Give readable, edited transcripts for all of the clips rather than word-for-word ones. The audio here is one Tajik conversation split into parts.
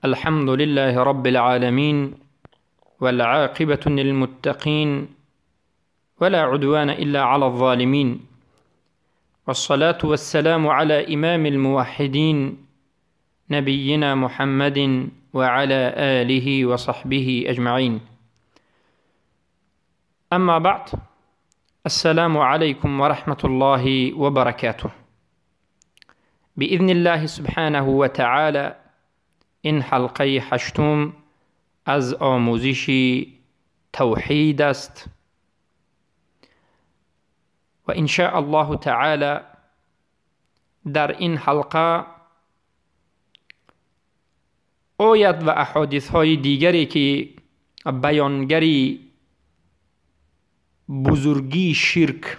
الحمد لله رب العالمين، والعاقبة للمتقين، ولا عدوان إلا على الظالمين، والصلاة والسلام على إمام الموحدين نبينا محمد وعلى آله وصحبه أجمعين. أما بعد، السلام عليكم ورحمة الله وبركاته. بإذن الله سبحانه وتعالى این حلقه هشتم از آموزش توحید است و إن شاء الله تعالی در این حلقه آیات و احادیث های دیگری که بیانگری بزرگی شرک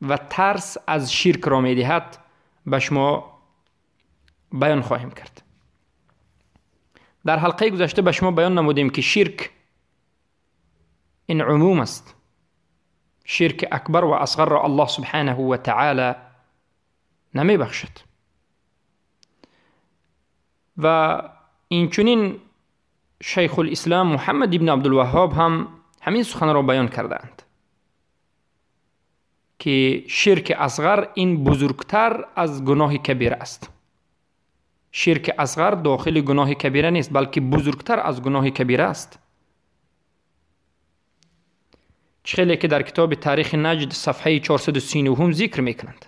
و ترس از شرک را میدهد به شما بیان خواهیم کرد. در حلقه گذشته به شما بیان نمودیم که شرک این عموم است. شرک اکبر و اصغر را الله سبحانه و تعالی نمی بخشد و اینچنین شیخ الاسلام محمد ابن عبدالوهاب هم همین سخن را بیان کردند که شرک اصغر این بزرگتر از گناه کبیره است. شرک اصغر داخل گناه کبیره نیست، بلکه بزرگتر از گناه کبیره است. خیلی که در کتاب تاریخ نجد صفحه 439 ذکر میکنند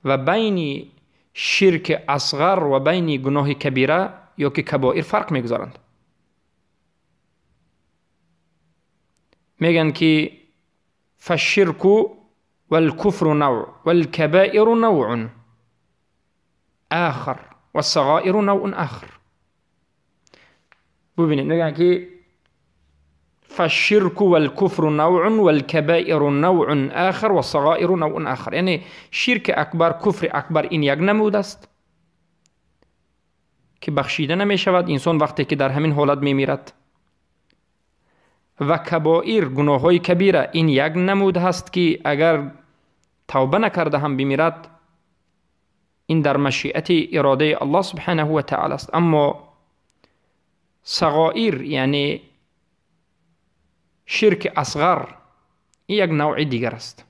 و بین شرک اصغر و بین گناه کبیره یا که کبائر فرق میگذارند. میگن که فالشرک والكفر نوع والكبائر نوع آخر والصغائر نوع آخر. ببینید میگن که فالشرك والكفر نوع والكبائر نوع آخر والصغائر نوع آخر. یعنی شرک اکبر، کفر اکبر این یک نمود است که بخشیده نمی شود انسان وقتی که در همین حالت می میرد، و کبائر، گناه های کبیره، این یک نمود هست که اگر توبه نکرده هم بمیرد این در مشیئت اراده الله سبحانه و تعالی است. اما صغائر یعنی شرک اصغر این یک نوع دیگر است.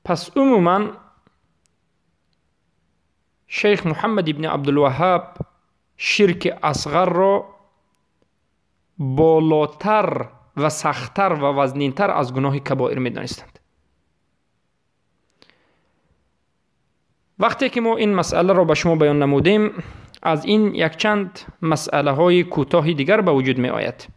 پس عموما شیخ محمد ابن عبدالوهاب شرک اصغر را بالاتر و سختتر و وزنینتر از گناه کبائر می دانستند. وقتی که ما این مسئله را به شما بیان نمودیم، از این یک چند مسئله های کوتاه دیگر به وجود می آید.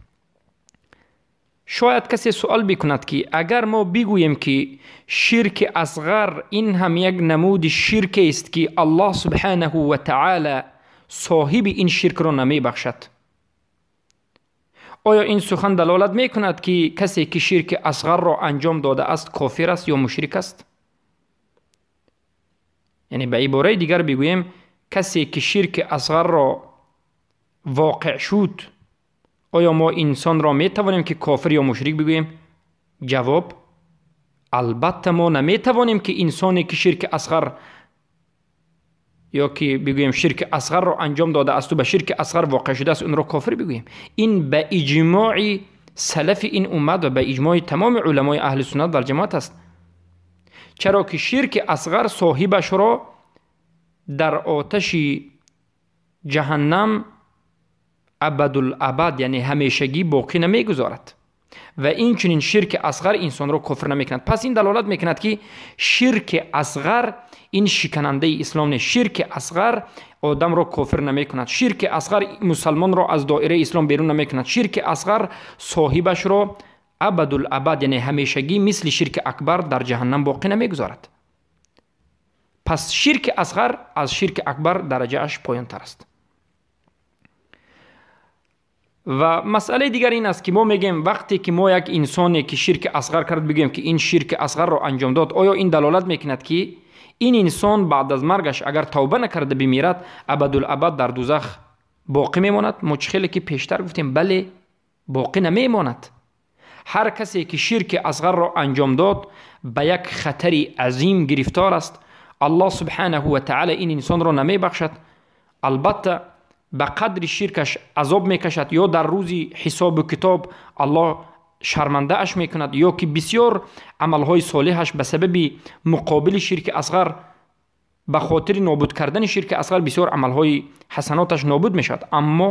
شاید کسی سوال بکند که اگر ما بگوییم که شرک اصغر این هم یک نمود شرک است که الله سبحانه و تعالی صاحب این شرک را نمی بخشد، آیا این سخن دلالت می کند که کسی که شرک اصغر را انجام داده است کافر است یا مشرک است؟ یعنی به عباره دیگر بگوییم کسی که شرک اصغر را واقع شد، آیا ما انسان را می توانیم که کافر یا مشرک بگوییم؟ جواب: البته ما نمی توانیم که انسانی که شرک اصغر یا که بگوییم شرک اصغر را انجام داده است و به شرک اصغر واقع شده است اون را کافر بگوییم. این به اجماع سلف این امت و به اجماع تمام علمای اهل سنت و جماعت است، چرا که شرک اصغر صاحبش را در آتش جهنم ابدالابد یعنی همیشگی باقی نمیگذارد و این چنین شرک اصغر انسان را کفر نمیکند. پس این دلالت میکند که شرک اصغر این شکننده اسلام نیست. شرک اصغر آدم را کافر نمیکند، شرک اصغر مسلمان را از دایره اسلام بیرون نمیکند، شرک اصغر صاحبش را ابدالابد یعنی همیشگی مثل شرک اکبر در جهنم باقی نمیگذارد. پس شرک اصغر از شرک اکبر درجه اش پایین تر است. و مسئله دیگر این است که ما میگیم وقتی که ما یک انسانی که شرک اصغر کرد بگیم که این شرک اصغر را انجام داد، آیا این دلالت میکند که این انسان بعد از مرگش اگر توبه نکرده بمیرد ابدالابد در دوزخ باقی میماند؟ ما خیلی که پیشتر گفتیم بله، باقی نمیماند. هر کسی که شرک اصغر را انجام داد به یک خطر عظیم گرفتار است. الله سبحانه و تعالی این انسان را نمیبخشد. Албатта ба қадри ширкаш азоб мекашад, ё дар рӯзи ҳисобу китоб Аллоҳ шармандааш мекунад, ё ки бисёр амалҳои солеҳаш ба сабаби муқобили ширки асғар, ба хотири нобуд кардани ширки асғар бисёр амалҳои ҳасаноташ нобуд мешавад, аммо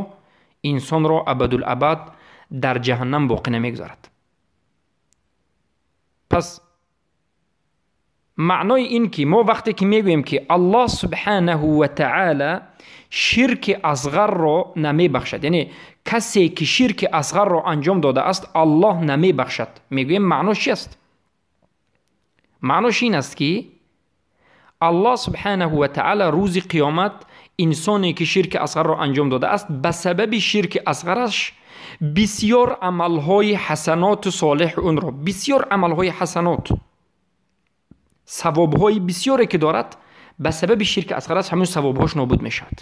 инсонро абадулабад дар ҷаҳаннам боқӣ намегузорад. Пас маънои ин ки мо вақте ки мегӯем ки Аллоҳ субҳанаҳу ва таъала ширки асғарро намебахшад, яъне касе ки ширки асғарро анҷом додааст Аллоҳ намебахшад, мегӯем маънош чи аст? Маънош ин аст ки Аллоҳ субҳанаҳу ва таъала рӯзи қиёмат инсоне ки ширки асғарро анҷом додааст ба сабаби ширки асғараш бисёр амалҳои ҳасаноту солеҳ онро, бисёр амалҳои ҳасанот, савобҳои бисёре ки дорад, ба сабаби ширки асғараш ҳамон савобҳош нобуд мешавад.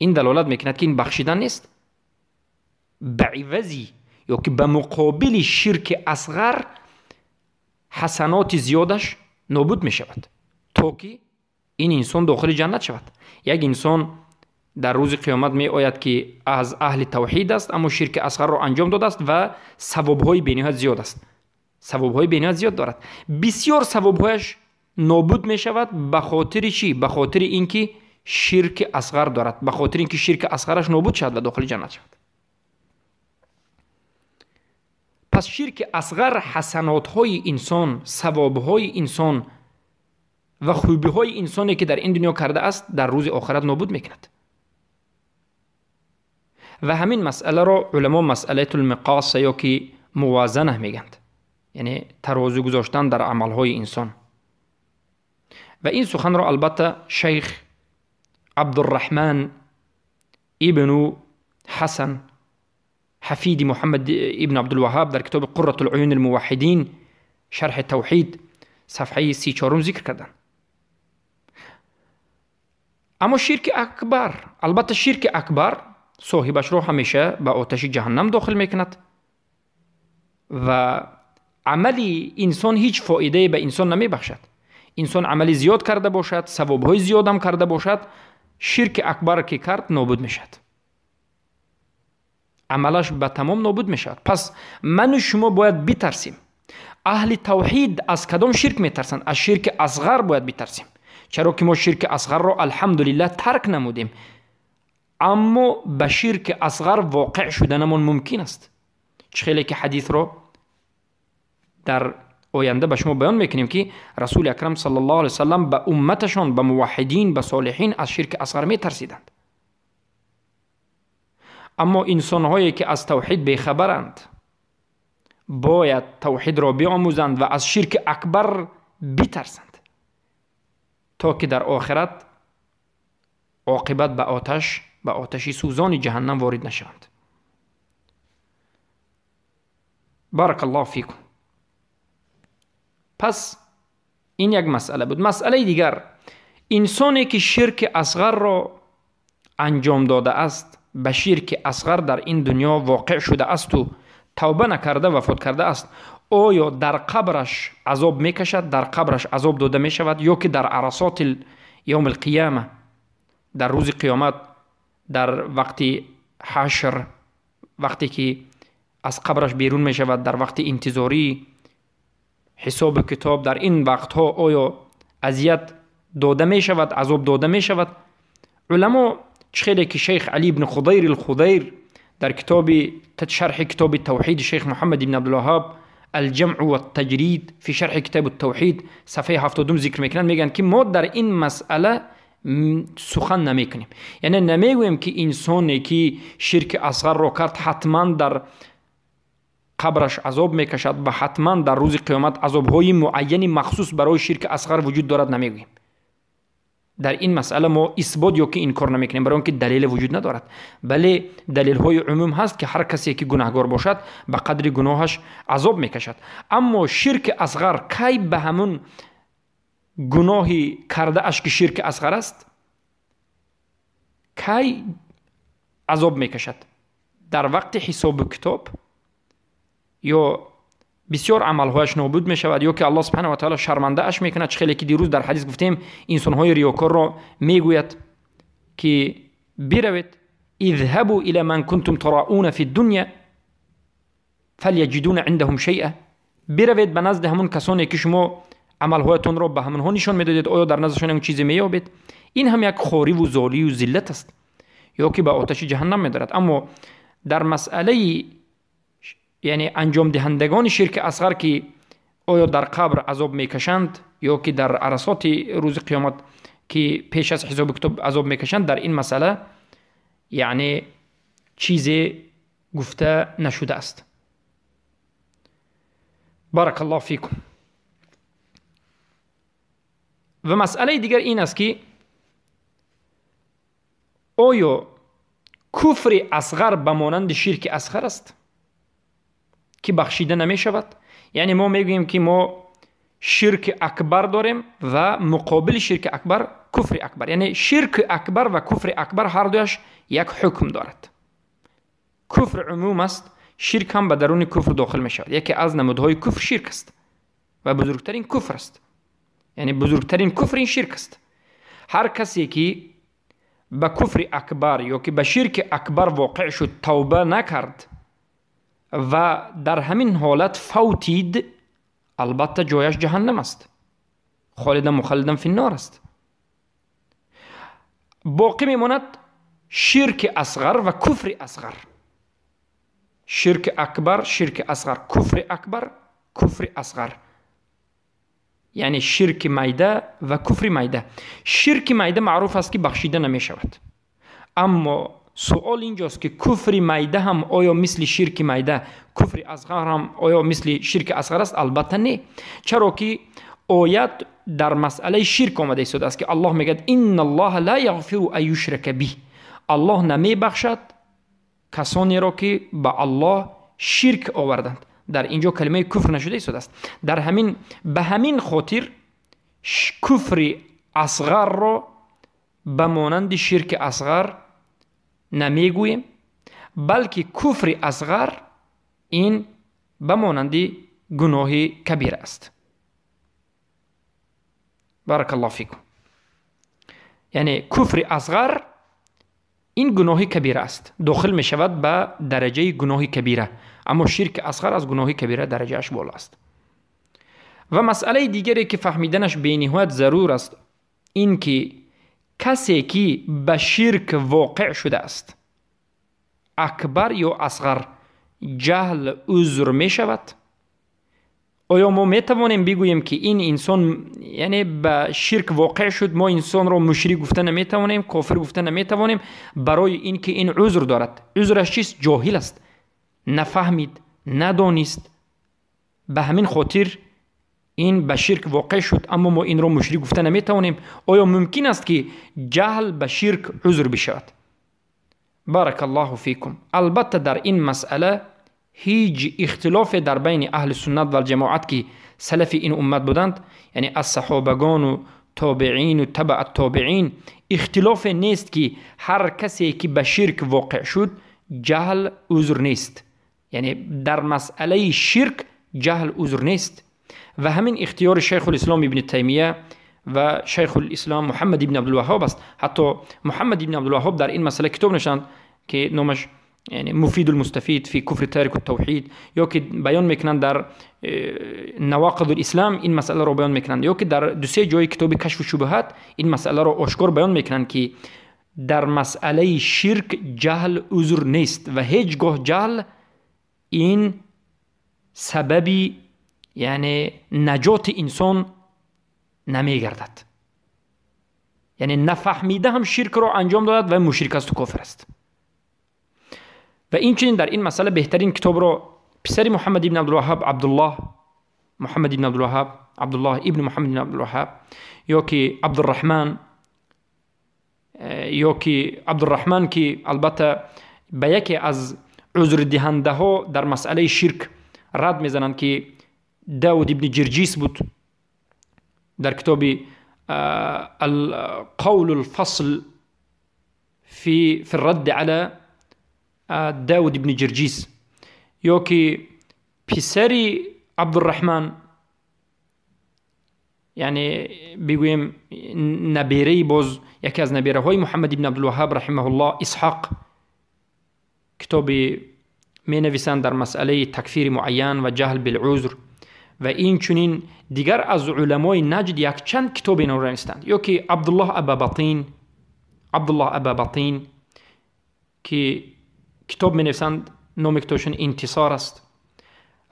Ин далолат мекунад ки ин бахшидан нест, ба ивази ё ки ба муқобили ширки асғар ҳасаноти зиёдаш нобуд мешавад, то ки ин инсон дохили ҷаннат шавад. Як инсон дар рӯзи қиёмат меояд ки аз аҳли тавҳид аст, аммо ширки асғарро анҷом додааст ва савобҳои бениҳоят зиёд аст, савобҳои бениҳоят зиёд дорад. Бисёр савобҳояш нобуд мешавад ба хотири чӣ? Ба хотири ин ки ширки асғар дорад, ба хотири ин ки ширки асғараш нобуд шавад ва дохили ҷаннат шавад. Пас ширки асғар ҳасанотҳои инсон, савобҳои инсон ва хубиҳои инсоне ки дар ин дунё кардааст дар рӯзи охират нобуд мекунад. Ва ҳамин масъаларо уламо масъалатул миқоса ё ки мувозана мегӯянд, яъне тарозу гузоштан дар амалҳои инсон. Ва ин суханро албатта шайх Абдурраҳман ибну Ҳасан ҳафиди Муҳаммад ибн Абдулваҳҳаб дар китоби Қурратул уюни алмуваҳҳидин шарҳи тавҳид сафҳаи 34 зикр карданд. Аммо ширки акбар, албатта ширки акбар соҳибашро ҳамеша ба оташи ҷаҳаннам дохил мекунад ва амали инсон ҳеҷ фоидае ба инсон намебахшад. Инсон амали зиёд карда бошад, савобҳои зиёдам карда бошад, ширки акбар ки кард нобуд мешавад, амалаш ба тамом нобуд мешавад. Пас ману шумо бояд битарсем. Аҳли тавҳид аз кадом ширк метарсанд? Аз ширки асғар бояд битарсем, чаро ки мо ширки асғарро алҳамдулиллаҳ тарк намудем, аммо ба ширки асғар воқеъ шуданамон мумкин аст. Чӣ хеле ки ҳадисро дар оянда ба шумо баён мекунем ки расули акрам саллаллоҳу алайҳи васаллам ба умматашон, ба муваҳҳидин, ба солиҳин аз ширки асғар метарсиданд. Аммо инсонҳое ки аз тавҳид бехабаранд бояд тавҳидро биомӯзанд ва аз ширки акбар битарсанд, то ки дар охират оқибат ба оташ, ба оташи сӯзони ҷаҳаннам ворид нашаванд. Баракаллоҳу фикум. Пас ин як масъала буд. Масъалаи дигар, инсоне ки ширки асғарро анҷом додааст, ба ширки асғар дар ин дунё воқеъ шудаасту тавба накарда вафот кардааст, оё дар қабраш азоб мекашад, дар қабраш азоб дода мешавад, ё ки дар арасоти явми алқияма, дар рӯзи қиёмат, дар вақти ҳашр, вақте ки аз қабраш берун мешавад, дар вақти интизорӣ, ҳисобу китоб, дар ин вақтҳо оё азият дода мешавад, азоб дода мешавад? Уламо чӣ хеле ки шейх Али ибн Худайр алхудайр дар китоби шарҳи китоби тавҳиди шейх Муҳаммад ибн Абдулваҳҳаб алҷамъу ваттаҷрид фи шарҳи китоби тавҳид сафҳаи 70 зикр мекунанд, мегӯянд ки мо дар ин масъала сухан намекунем, яъне намегӯем ки инсоне ки ширки асғарро кард ҳатман дар қабраш азоб мекашад ва ҳатман дар рӯзи қиёмат азобҳои муайяни махсус барои ширки асғар вуҷуд дорад намегӯем. Дар ин масъала мо исбот ё ки инкор намекунем, барои он ки далеле вуҷуд надорад, бале далелҳои умум ҳаст ки ҳар касе ки гунаҳгор бошад ба қадри гуноҳаш азоб мекашад. Аммо ширки асғар кай ба ҳамун гуноҳи кардааш ки ширки асғар аст кай азоб мекашад? Дар вақти ҳисобу китоб ё бисёр амалҳояш нобуд мешавад, ё ки Аллоҳ субҳанаҳу ва таъала шармандааш мекунад. Чӣ хеле ки дирӯз дар ҳадис гуфтем, инсонҳои риёкорро мегӯяд. ки биравед اذهبوا إلى من كنتم تراؤون في الدنيا فليجدون عندهم شيئا. биравед ба назди ҳамон касоне ки шумо амалҳоятонро ба ҳамонҳо нишон медодед, оё дар наздашон як чизе меёбед? Ин ҳам як хориву золию зиллат аст, ё ки ба оташи ҷаҳаннам медорад. Аммо дар масъалаи яъне анҷомдиҳандагони ширки асғар ки оё дар қабр азоб мекашанд ё ки дар арасоти рӯзи қиёмат ки пеш аз ҳисоби китоб азоб мекашанд, дар ин масъала яъне чизе гуфта нашудааст. Барак Аллоҳ фикум. Ва масъалаи дигар ин аст ки оё куфри асғар ба монанди ширки асғар аст ки бахшида намешавад? Яъне мо мегӯем ки мо ширки акбар дорем ва муқобили ширки акбар куфри акбар. Яъне ширки акбар ва куфри акбар ҳар дуяш як ҳукм дорад. Куфр умум аст, ширк ҳам ба даруни куфр дохил мешавад. Яке аз намудҳои куфр ширк аст ва бузургтарин куфр аст. Яъне бузургтарин куфр ин ширк аст. Ҳар касе ки ба куфри акбар ё ки ба ширки акбар воқеъ шуд, тавба накард ва дар ҳамин ҳолат фавтид, албатта ҷояш ҷаҳаннам аст, холидан мухаллидан финнор аст. Боқӣ мемонад ширки асғар ва куфри асғар. Ширки акбар, ширки асғар, куфри акбар, куфри асғар. Яъне ширки майда ва куфри майда. Ширки майда маъруф аст ки бахшида намешавад. Аммо суол инҷост ки куфри майда ҳам оё мисли ширки майда, куфри асғар ҳам оё мисли ширки асғар аст? Албатта не. Чаро ки оят дар масъалаи ширк омада истодааст ки Аллоҳ мегӯяд инна Аллоҳа ла яғфиру ан юшрака биҳ. Аллоҳ намебахшад касонеро ки ба Аллоҳ ширк оварданд. Дар инҷо калимаи куфр нашуда истодааст. Дар ҳамин ба ҳамин хотир куфри асғарро ба монанди ширки асғар намегӯем, балки куфри асғар ин ба монанди гуноҳи кабира аст. Баракаллоҳу фикум. Яъне куфри асғар ин гуноҳи кабира аст, дохил мешавад ба дараҷаи гуноҳи кабира. Аммо ширки асғар аз гуноҳи кабира дараҷааш боло аст. Ва масъалаи дигаре ки фаҳмиданаш бениҳоят зарур аст ин ки касе ки ба ширк воқеъ шудааст, акбар ё асғар, ҷаҳл узр мешавад? Оё мо метавонем бигӯем ки ин инсон яъне ба ширк воқеъ шуд, мо инсонро мушрик гуфта наметавонем, кофир гуфта наметавонем, барои ин ки ин узр дорад? Узраш чист? Ҷоҳил аст, нафаҳмид, надонист, ба ҳамин хотир ин ба ширк воқеъ шуд, аммо мо инро мушрик гуфта наметавонем. Оё мумкин аст ки ҷаҳл ба ширк узр бишавад? Баракаллоҳу фикум. Албатта дар ин масъала ҳеҷ ихтилофе дар байни аҳли суннат валҷамоат ки салафи ин уммат буданд, яъне аз саҳобагону тобеину табаат тобеин, ихтилофе нест ки ҳар касе ки ба ширк воқеъ шуд ҷаҳл узр нест. Яъне дар масъалаи ширк ҷаҳл узр нест. Ва ҳамин ихтиёри Шайхулислом ибни Таймия ва Шайхулислом Муҳаммад ибни Абдулваҳҳоб аст. Ҳатто Муҳаммад ибни Абдулваҳҳоб дар ин масъала китоб навиштанд ки номаш яъне Муфиду лмустафид фи куфри тарику тавҳид, ё ки баён мекунанд дар Навақиду лислам ин масъаларо баён мекунанд, ё ки дар дусе ҷои китоби Кашфу шубҳат ин масъаларо ошкор баён мекунанд ки дар масъалаи ширк ҷаҳл узр нест ва ҳеҷ гоҳ ҷаҳл ин сабаби яъне наҷоти инсон намегардад. Яъне нафаҳмида ҳам ширкро анҷом додад ва мушрик асту кофир аст. Ва инчунин дар ин масъала беҳтарин китобро писари Муҳаммад ибн Абдулваҳҳаб Абдуллоҳ Муҳаммад ибн Абдулваҳҳаб Абдуллоҳ ибн Муҳаммад ибн Абдулваҳҳаб ё ки Абдурраҳман, ё ки Абдурраҳман ки албатта ба яке аз узрдиҳандаҳо дар масъалаи ширк рад мезананд ки Давуд ибни Ҷирҷис буд, дар китоби Алқавлу лфасл фи радди ала Давуд ибни Ҷирҷис, ё ки писари Абдурраҳман яъне бигӯем набераи боз яке аз набераҳои Муҳаммад ибн Абдулваҳҳаб раҳимаҳуллоҳ Исҳоқ китоби менависанд дар масъалаи такфири муайян ва ҷаҳл билузр ва инчунин дигар аз уламои Наҷд якчанд китобе навистанд. Ё ки Абдуллоҳ Абабатин ки китоб менависанд, номи китобшон Интисор аст.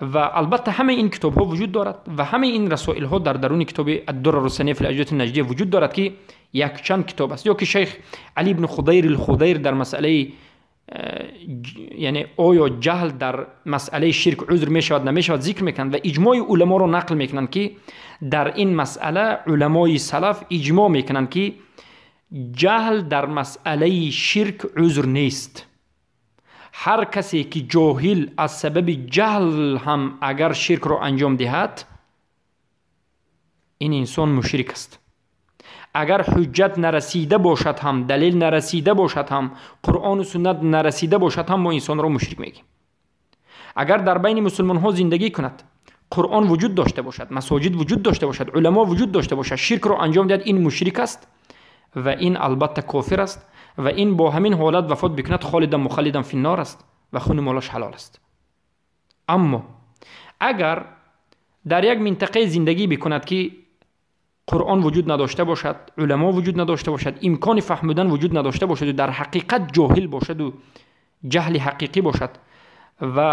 Ва албатта ҳамаи ин китобҳо вуҷуд дорад ва ҳамаи ин расоилҳо дар даруни китоби Ад-Дурар ус-Санийя фил Аҷдати Наҷдия вуҷуд дорад ки якчанд китоб аст. Ё ки шайх Али ибн Худайр ал-Худайр дар масъалаи яъне оё ҷаҳл дар масъалаи ширк узр мешавад намешавад зикр мекунанд ва иҷмои уламоро нақл мекунанд ки дар ин масъала уламои салаф иҷмо мекунанд ки ҷаҳл дар масъалаи ширк узр нест. Ҳар касе ки ҷоҳил аз сабаби ҷаҳл ҳам агар ширкро анҷом диҳад, ин инсон мушрик аст. Агар ҳуҷҷат нарасида бошад ҳам, далел нарасида бошад ҳам, Қуръону суннат нарасида бошад ҳам, мо инсонро мушрик мегӯем. Агар дар байни мусулмонҳо зиндагӣ кунад, Қуръон вуҷуд дошта бошад, масоҷид вуҷуд дошта бошад, уламо вуҷуд дошта бошад, ширкро анҷом диҳад, ин мушрик аст ва ин албатта кофир аст ва ин бо ҳамин ҳолат вафот бикунад, холидан мухаллидан финнор аст ва хуни молаш ҳалол аст. Аммо агар дар як минтақаи зиндагӣ бикунад ки Қуръон вуҷуд надошта бошад, уламо вуҷуд надошта бошад, имкони фаҳмидан вуҷуд надошта бошад, дар ҳақиқат ҷоҳил бошаду ҷаҳли ҳақиқӣ бошад ва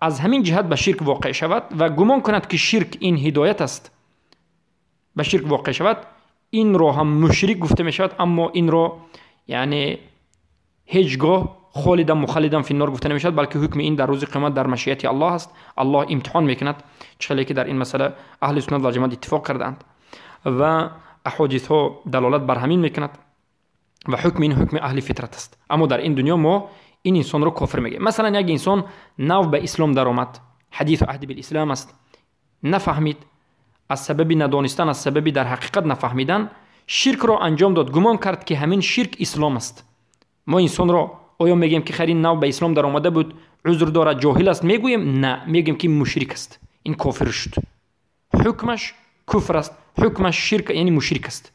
аз ҳамин ҷиҳат ба ширк воқеъ шавад ва гумон кунад ки ширк ин ҳидоят аст, ба ширк воқеъ шавад, инро ҳам мушрик гуфта мешавад, аммо инро яъне ҳеҷ гоҳ холидан мухаллидан финнор гуфта намешавад, балки ҳукми ин дар рӯзи қиёмат дар машиати Аллоҳ аст. Аллоҳ имтиҳон мекунад, чӣ хеле ки дар ин масъала аҳли суннат ва ҷамоат иттифоқ кардаанд ва аҳодисҳо далолат бар ҳамин мекунад ва ҳукми ин ҳукми аҳли фитрат аст. Аммо дар ин дунё мо ин инсонро кофир мегӯем. Масалан, як инсон нав ба ислом даромад, ҳадису аҳди билислом аст, нафаҳмид, аз сабаби надонистан, аз сабаби дар ҳақиқат нафаҳмидан ширкро анҷом дод, гумон кард ки ҳамин ширк ислом аст. Мо инсонро оё мегӯем ки хайр, ин нав ба ислом даромада буд, узр дорад, ҷоҳил аст мегӯем? На, мегӯем ки мушрик аст, ин кофир шуд, ҳукмаш куфр аст, ҳукмаш ширк, яъне мушрик аст.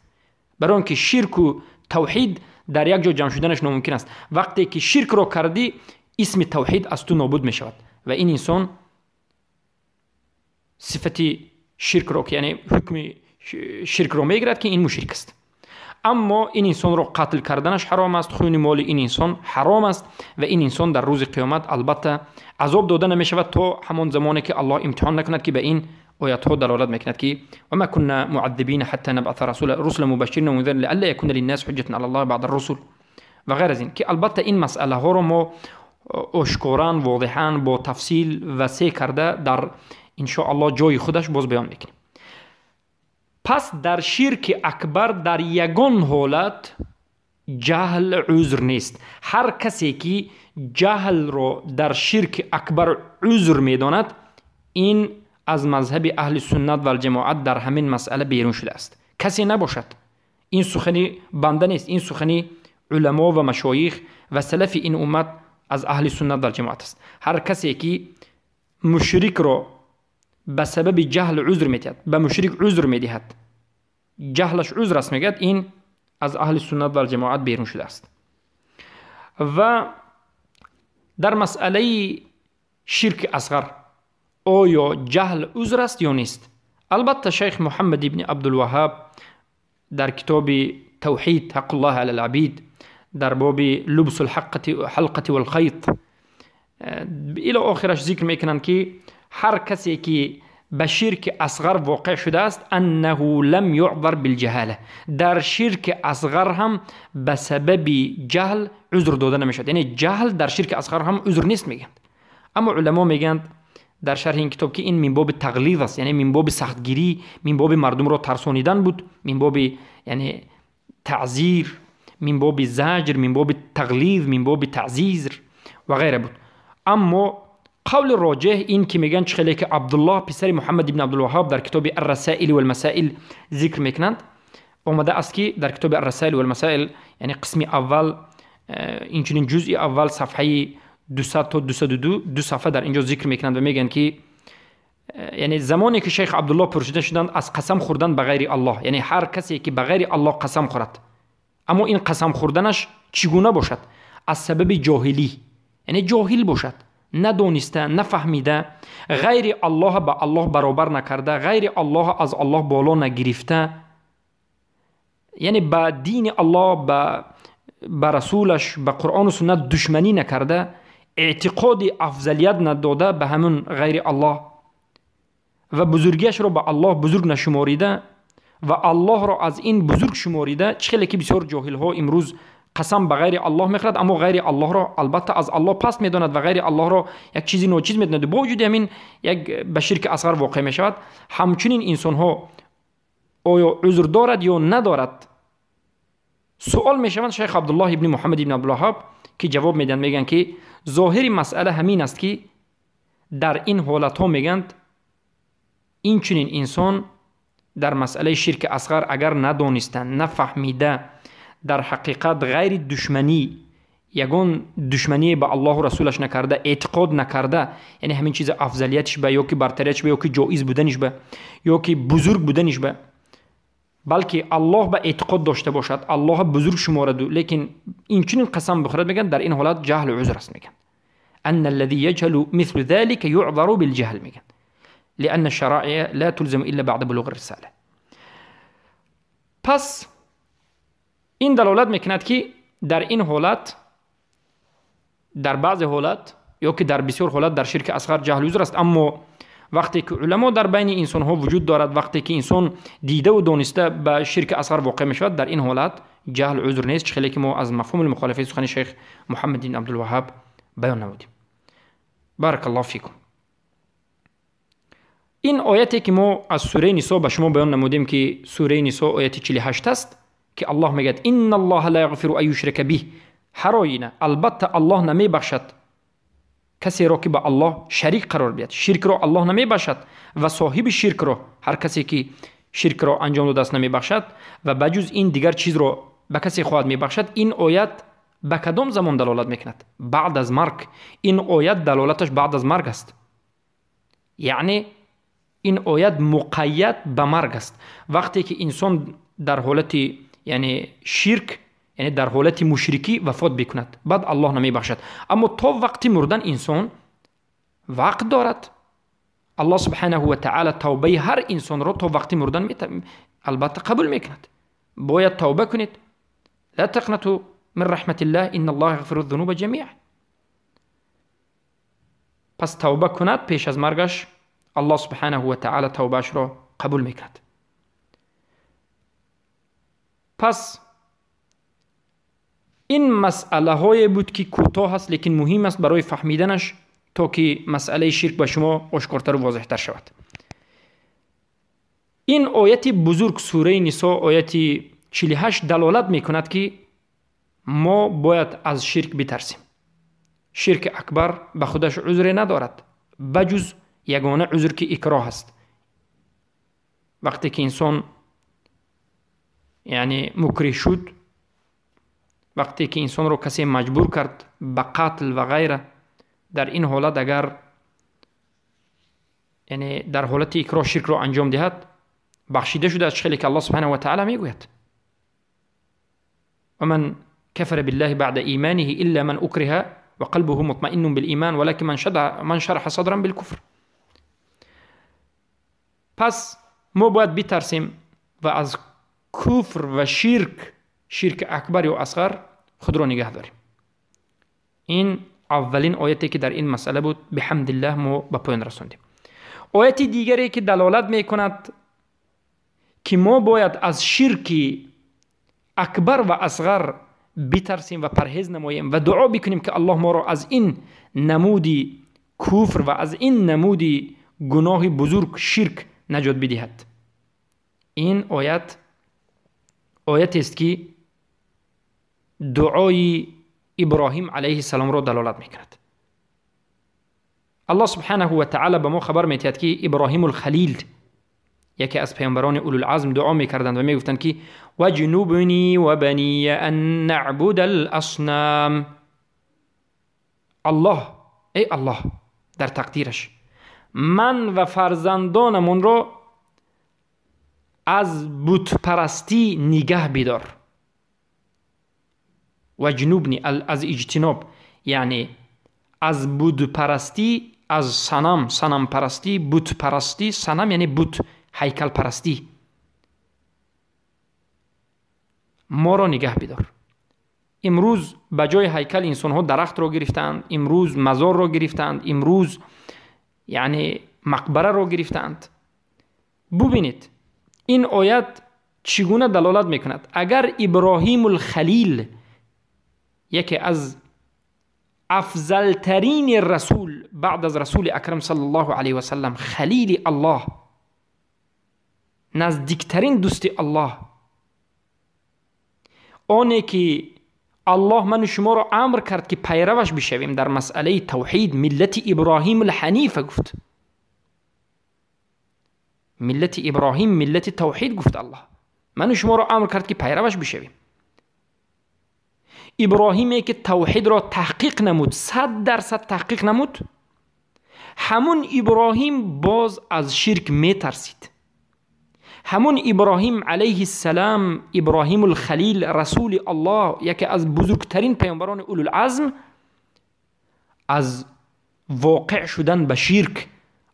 Барои он ки ширку тавҳид дар як ҷо ҷамъ шуданаш номумкин аст. Вақте ки ширкро кардӣ, исми тавҳид аз ту нобуд мешавад ва ин инсон сифати ширкро, яъне ҳукми ширкро мегирад ки ин мушрик аст. Аммо ин инсонро қатл карданаш ҳаром аст, хуни моли ин инсон ҳаром аст ва ин инсон дар рӯзи қиёмат албатта азоб дода намешавад то ҳамон замоне ки Аллоҳ имтиҳон накунад, ки ба ин оятҳо далолат мекунад ки вама кунна муаддибина ҳатта набъата расула мубашширина ва мунзирина лиалла якуна линнас ҳуҷҷатун ала Аллоҳи баъда русул ва ғайр аз ин, ки албатта ин масъалаҳоро мо ошкоран, возеҳан, бо тафсил васеъ карда дар иншоаллоҳ ҷои худаш боз баён мекунем. Пас дар ширки акбар дар ягон ҳолат ҷаҳл узр нест. Ҳар касе ки ҷаҳлро дар ширки акбар узр медонад, ин аз мазҳаби аҳли суннат валҷамоат дар ҳамин масъала берун шудааст. Касе набошад. Ин сухани банда нест, ин сухани уламо ва машоих ва салафи ин уммат аз аҳли суннат валҷамоат аст. Ҳар касе ки мушрикро ба сабаби ҷаҳл узр медиҳад, ба мушрик узр медиҳад, ҷаҳлаш узр аст мегӯяд, ин аз аҳли суннат валҷамоат берун шудааст. Ва дар масъалаи ширки асғар оё ҷаҳл узр аст ё нест? Албатта шайх Муҳаммад ибни Абдулваҳҳаб дар китоби Тавҳид ҳаққуллоҳи алал абид дар боби лубсул ҳалқати валхайт ило охираш зикр мекунанд ки ҳар касе ки ба ширки асғар воқеъ шудааст, аннаҳу лам юъзар билҷаҳала, дар ширки асғар ҳам ба сабаби ҷаҳл узр дода намешавад. Яъне ҷаҳл дар ширки асғар ҳам узр нест мегӯянд. Аммо уламо мегӯянд дар шарҳи ин китоб ки ин мин боби тағлиз аст, яъне мин боби сахтгирӣ, мин боби мардумро тарсонидан буд, мин боби яъне таъзир, мин боби заҷр, мин боби тағлиз, мин боби таъзир ва ғайра буд. Аммо қавли роҷеҳ ин ки мегӯянд, чӣ хеле ки Абдуллоҳ писари Муҳаммад ибн Абдулваҳҳаб дар китоби Аррасаил валмасаил зикр мекунанд, омада аст ки дар китоби Аррасаил валмасаил, яъне қисми аввал, инчунин ҷузъи аввал, сафҳаи 200 то 202, ду сафҳа дар инҷо зикр мекунанд ва мегӯянд ки Яъне замоне ки шайх Абдуллоҳ пурсида шуданд аз қасам хӯрдан ба ғайри Аллоҳ, яъне ҳар касе ки ба ғайри Аллоҳ қасам хӯрад, аммо ин қасам хӯрданаш чӣ гуна бошад? Аз сабаби ҷоҳилӣ, яъне ҷоҳил бошад, надониста, нафаҳмида, ғайри Аллоҳ ба Аллоҳ баробар накарда, ғайри Аллоҳ аз Аллоҳ боло нагирифта, яъне ба дини Аллоҳ, ба расулаш, ба Қуръону суннат душманӣ накарда, эътиқоди афзалият надода ба ҳамун ғайри Аллоҳ ва бузургиашро ба Аллоҳ бузург нашуморида ва Аллоҳро аз ин бузург шуморида. Чӣ хеле ки бисёр ҷоҳилҳо имрӯз қасам ба ғайри Аллоҳ мехӯрад, аммо ғайри Аллоҳро албатта аз Аллоҳ паст медонад ва ғайри Аллоҳро як чизи ночиз медонад. Бо вуҷуди ҳамин як ба ширки асғар воқеъ мешавад. Ҳамчунин инсонҳо оё узр дорад ё надорад? Суол мешаванд шайх Абдуллоҳ ибни Муҳаммад ибни Абдулваҳҳоб, ки ҷавоб медиҳанд, мегӯянд ки зоҳири масъала ҳамин аст, ки дар ин ҳолатҳо мегӯянд инчунин инсон дар масъалаи ширки асғар агар надониста, нафаҳмида, дар ҳақиқат ғайри душманӣ, ягон душмание ба Аллоҳу расулаш накарда, эътиқод накарда, яъне ҳамин чиз афзалиятиш ба, ё ки бартариятиш ба, ё ки ҷоиз буданиш ба, ё ки бузург буданиш ба, балки Аллоҳ ба эътиқод дошта бошад, Аллоҳ бузург шумораду, лекин инчунин қасам бихӯрад, мегӯянд дар ин ҳолат ҷаҳлу узр аст. Мегӯянд أن الذي يجهل مثل ذلك يعذر بالجهل، мегӯянд لأن الشرائع لا تلزم إلا بعد بلوغ الرسالة. پس این دلالت میکند که در این حالت، در بعض حالت یا که در بسیار حالت در شرک اصغر جهل عذر است. اما وقتی که علما در بین انسان ها وجود دارد، وقتی که انسان دیده و دانسته به شرک اصغر واقع می شود، در این حالت جهل عذر نیست، خیلی که ما از مفهوم المخالفه سخن شیخ محمد بن عبدالوهاب بیان نمودیم. بارک الله فیکم. این آیتی که ما از سوره نساء به شما بیان نمودیم که سوره نساء آیت 48 است که الله میگه ان الله لا یغفر ان یشرک به، هر آینه البته الله نمیبخشد کسی را که به الله شریک قرار بیاد، شرک را الله نمیبخشد و صاحب شرک را، هر کسی که شرک را انجام داده است نمیبخشد و بجز این دیگر چیز را به کسی خواهد میبخشد. این آیت به کدام زمان دلالت میکند؟ بعد از مرگ. این آیت دلالتش بعد از مرگ است، یعنی این آیت مقید به مرگ است. وقتی که انسان در حالت یعنی شرک، یعنی در حالت مشرکی وفات بکند، بعد الله نمیبخشد. اما تا وقتی مردن انسان وقت دارد، الله سبحانه و تعالی توبه هر انسان را تا وقتی مردن البته قبول میکند. باید توبه کنید. لا تقنطوا من رحمت الله ان الله یغفر الذنوب جمیعا. پس توبه کند پیش از مرگش، الله سبحانه و تعالی توبهش را قبول میکند. پس این مسئله های بود که کوتاه است لیکن مهم است برای فهمیدنش تا که مسئله شرک به شما آشکارتر و واضحتر شود. این آیت بزرگ سوره نساء آیت 48 دلالت میکند که ما باید از شرک بترسیم. شرک اکبر به خودش عذر ندارد بجز یگانه عذر که اکراه است. وقتی که انسان یعنی مکره شد، وقتی که انسان رو کسی مجبور کرد به قتل و غیره، در این حالت اگر یعنی در حالت اکراه شرک رو انجام دهد بخشیده شده از خیلی که الله سبحانه و تعالی میگوید ومن كفر بالله بعد ایمانه الا من اکره وقلبه مطمئن بالایمان ولكن من شرح صدرا بالكفر. پس ما باید بترسیم و از کفر و شرک، شرک اکبر یا اصغر، خود را نگه داریم. این اولین آیتی که در این مسئله بود، بحمد الله ما به پایان رساندیم. آیت دیگری که دلالت میکند که ما باید از شرک اکبر و اصغر بترسیم و پرهیز نماییم و دعا بکنیم که الله ما را از این نمود کفر و از این نمود گناه بزرگ شرک نجات بدهد. این آیت آیت است که دعای ابراهیم علیه السلام را دلالت میکند. الله سبحانه و تعالی به ما خبر میدهد که ابراهیم الخلیل یکی از پیامبران اولوالعزم دعا میکردند و میگفتند که وجنبنی و بنی ان نعبد الاصنام. الله، ای الله، در تقدیرش ман ва фарзандонамонро аз бутпарастӣ нигаҳ бидор. Ваҷнубни аз иҷтиноб, яъне аз бутпарастӣ, аз санам, санампарастӣ, бутпарастӣ. Санам яъне бут, ҳайкалпарастӣ. Моро нигаҳ бидор. Имрӯз ба ҷои ҳайкал инсонҳо дарахтро гирифтаанд, имрӯз мазорро гирифтаанд, имрӯз яъне мақбараро гирифтаанд. Бубинед, ин оят чӣ гуна далолат мекунад. Агар Иброҳимулхалил, яке аз афзалтарини расул баъд аз расули акрам саллаллоҳу алайҳи васаллам, халили Аллоҳ, наздиктарин дӯсти Аллоҳ, оне ки Аллоҳ ману шуморо амр кард ки пайраваш бишавем дар масъалаи тавҳид, миллати Иброҳимулҳанифа гуфт. Миллати Иброҳим миллати тавҳид гуфт Аллоҳ. Ману шуморо амр кард ки пайраваш бишавем. Иброҳиме ки тавҳидро таҳқиқ намуд, 100% таҳқиқ намуд, ҳамун Иброҳим боз аз ширк метарсид. Ҳамун Иброҳим алайҳиссалам, Иброҳимулхалил, расули Аллоҳ, яке аз бузургтарин паёмбарони улулазм, аз воқеъ шудан ба ширк,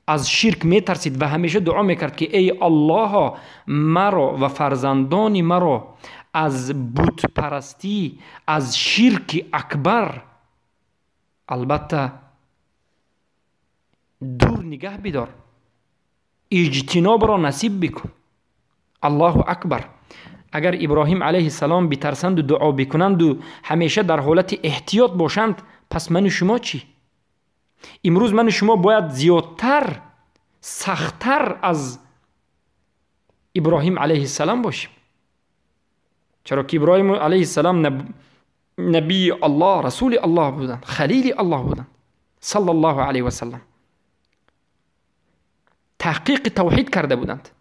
аз ширк метарсид ва ҳамеша дуо мекард ки эй Аллоҳо, маро ва фарзандони маро аз бутпарастӣ, аз ширки акбар албатта дур нигаҳ бидор, иҷтинобро насиб бикун. Аллоҳу акбар. Агар Иброҳим алайҳиссалом битарсанду дуо бикунанду ҳамеша дар ҳолати эҳтиёт бошанд, пас ману шумо чӣ? Имрӯз ману шумо бояд зиёдтар, сахттар аз Иброҳим алайҳиссалом бошем. Чаро ки Иброҳим алайҳиссалом набии Аллоҳ, расули Аллоҳ буданд, халили Аллоҳ буданд саллаллоҳу алайҳи васаллам. Таҳқиқи тавҳид карда буданд.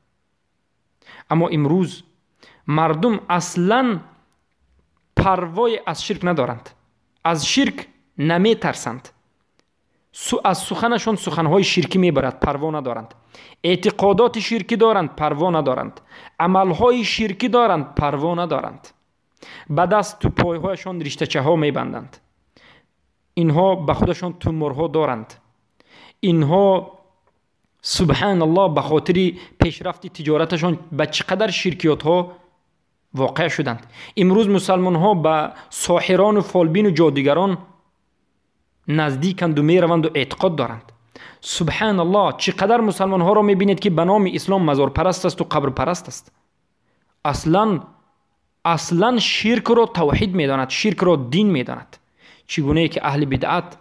Аммо имрӯз мардум аслан парвое аз ширк надоранд, аз ширк наметарсанд, аз суханашон суханҳои ширкӣ мебарад, парво надоранд, эътиқодоти ширкӣ доранд, парво надоранд, амалҳои ширкӣ доранд, парво надоранд, ба дасту пойҳояшон риштачаҳо мебанданд, инҳо ба худашон туморҳо доранд, инҳо субҳаналлоҳ ба хотири пешрафти тиҷораташон ба чӣ қадар ширкиётҳо воқеъ шуданд. Имрӯз мусалмонҳо ба соҳирону фолбину ҷодигарон наздиканду мераванду эътиқод доранд. Субҳаналлоҳ, чӣ қадар мусалмонҳоро мебинед ки ба номи ислом мазорпараст асту қабрпараст аст. Аслан ширкро тавҳид медонад, ширкро дин медонад. Чӣ гунае ки аҳли бидъат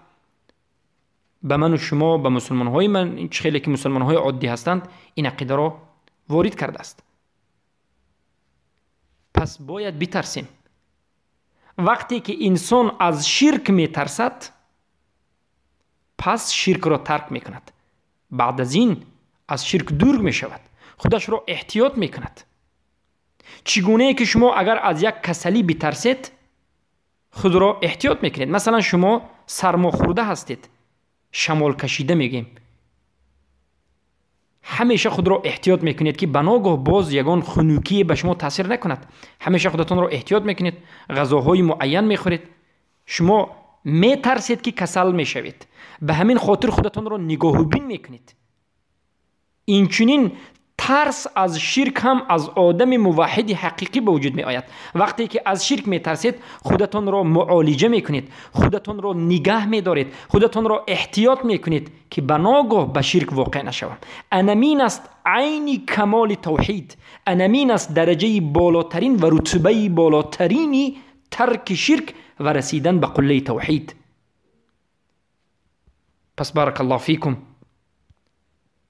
ба ману шумо, ба мусулмонҳои ман, чӣ хеле ки мусулмонҳои оддӣ ҳастанд, ин ақидаро ворид кардааст. Пас бояд битарсем. Вақте ки инсон аз ширк метарсад, пас ширкро тарк мекунад. Баъд аз ин аз ширк дур мешавад, худашро эҳтиёт мекунад. Чӣ гунае ки шумо агар аз як касалӣ битарсед, худро эҳтиёт мекунед. Масалан, шумо сармохӯрда ҳастед, шамолкашида мегӯем, ҳамеша худро эҳтиёт мекунед ки ба ногоҳ боз ягон хунукие ба шумо таъсир накунад. Ҳамеша худатонро эҳтиёт мекунед, ғазоҳои муайян мехӯред. Шумо метарсед ки касал мешавед, ба ҳамин хотир худатонро нигоҳубин мекунед. Инчунин тарс аз ширк ҳам аз одами муваҳҳиди ҳақиқӣ ба вуҷуд меояд. Вақте ки аз ширк метарсед, худатонро муолиҷа мекунед, худатонро нигаҳ медоред, худатонро эҳтиёт мекунед ки ба ногоҳ ба ширк воқеъ нашавам. Анамин аст айни камоли тавҳид, анамин аст дараҷаи болотарин ва рутбаи болотарини тарки ширк ва расидан ба қуллаи тавҳид. Пас баракаллоҳу фикум,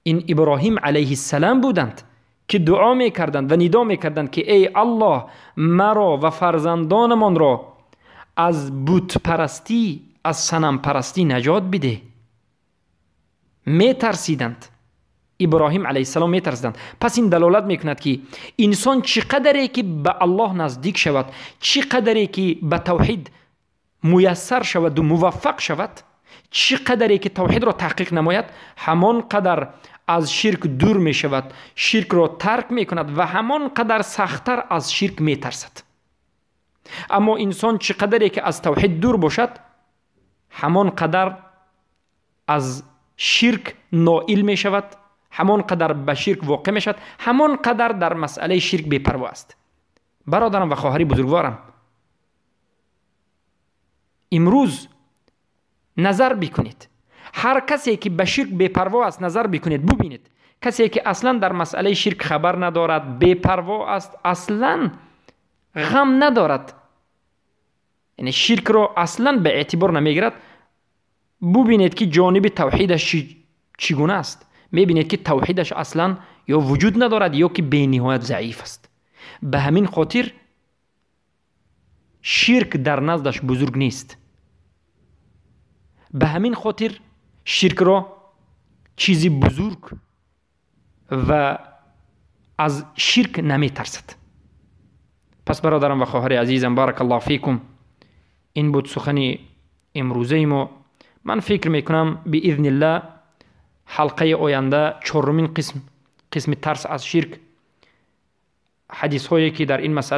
ин Иброҳим алайҳиссалам буданд ки дуо мекарданд ва нидо мекарданд ки эй Аллоҳ, маро ва фарзандонамонро аз бутпарастӣ, аз санампарастӣ наҷот бидеҳ. Метарсиданд. Иброҳим алайҳиссалом метарсиданд. Пас ин далолат мекунад ки инсон чӣ қадаре ки ба Аллоҳ наздик шавад, чӣ қадаре ки ба тавҳид муяссар шаваду муваффақ шавад, Чӣ қадаре ки тавҳидро таҳқиқ намояд, ҳамон қадар аз ширк дур мешавад, ширкро тарк мекунад ва ҳамон қадар сахттар аз ширк метарсад. Аммо инсон чӣ қадаре ки аз тавҳид дур бошад, ҳамон қадар аз ширк ноил мешавад, ҳамон қадар ба ширк воқеъ мешавад, ҳамон қадар дар масъалаи ширк бепарво аст. Бародарам ва хоҳари бузургворам, имрӯз назар бикунед, ҳар касе ки ба ширк бепарво аст, назар бикунед, бубинед, касе ки аслан дар масъалаи ширк хабар надорад, бепарво аст, аслан ғам надорад, яъне ширкро аслан ба эътибор намегирад, бубинед ки ҷониби тавҳидаш чӣ гуна аст. Мебинед ки тавҳидаш аслан ё вуҷуд надорад, ё ки бениҳоят заиф аст. Ба ҳамин хотир ширк дар наздаш бузург нест. Ба ҳамин хотир ширкро чизи бузург ва аз ширк наметарсад. Пас бародарам ва хоҳари азизам, баракаллоҳу фикум, ин буд сухани имрӯзаи мо. Ман фикр мекунам, биизниллаҳ, ҳалқаи оянда чорумин қисм, қисми тарс аз ширк, ҳадисҳое ки дар ин масъала